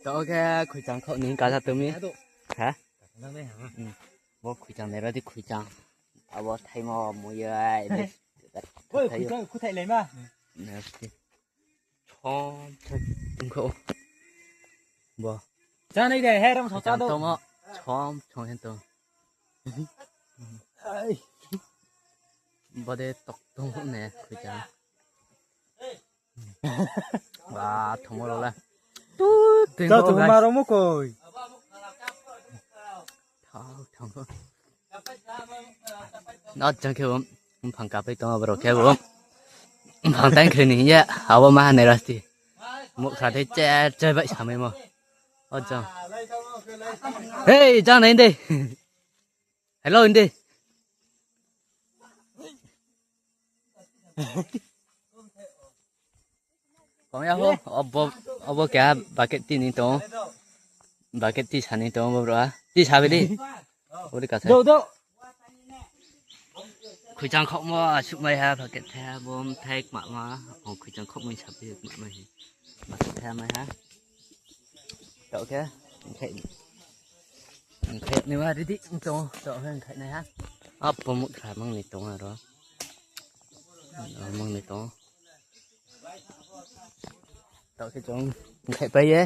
ໂຕແຄ່ ຄຸຍຈັງເຂົານີ້ກາຊາໂຕມີ ຮະ ບໍ່ ຄຸຍຈັງໃນລະທີ່ ຄຸຍຈັງ ອາ ບໍ່ ໄທມໍ ໝູເຢີຍ ໂອ້ຍ ຄຸຍຈັງ ຄຸຍໄທເລີຍມາ ຊອມ ເຂົາ ບໍ່ ຈານໃນແດ່ແຮດຳ ຊອມ ຊອມ ເຫັນໂຕ ບໍ່ໄດ້ຕົກຕົງແນ່ ຄຸຍຈັງ ວ່າ ທອງໂມໂລລະ ຕູດ ເຈົ້າໂຕມາໂຣໂມໂກຍ ທອງ ທອງ ນອດຈັງເຄີ ມັນຜັງກາໄປຕອງ ບໍ່ແຄ່ ຜົມ ຜັງແຕ່ງຄືນີ້ ຍະ ເອົາບໍ່ມາໃນລາສຕິ ໝົກຂາໄດ້ແຈ ແຈໄປສາມໄມມໍ ອອດຈັງ ເຮີ້ຍ ຈັງໃດເດ ເຮລໂລ ເດ Kong ya ho, obo, obo kya bucket ti ni to. Bucket ti sa ni to, bro. Ti sa bidi. Ori ka sa. Do, do. Khui chang khok mo, suk mai ha, bucket tha, bom, thai ma ma. Kong khui chang khok mo, sap bi ma ma. Bucket tha mai ha. To kya? Khai. Khai ni wa, didi, to, to, khai ni ha. Ap, pamuk kha mang ni to, ro. Mang ni to. Tau ke chong, khai pai ye.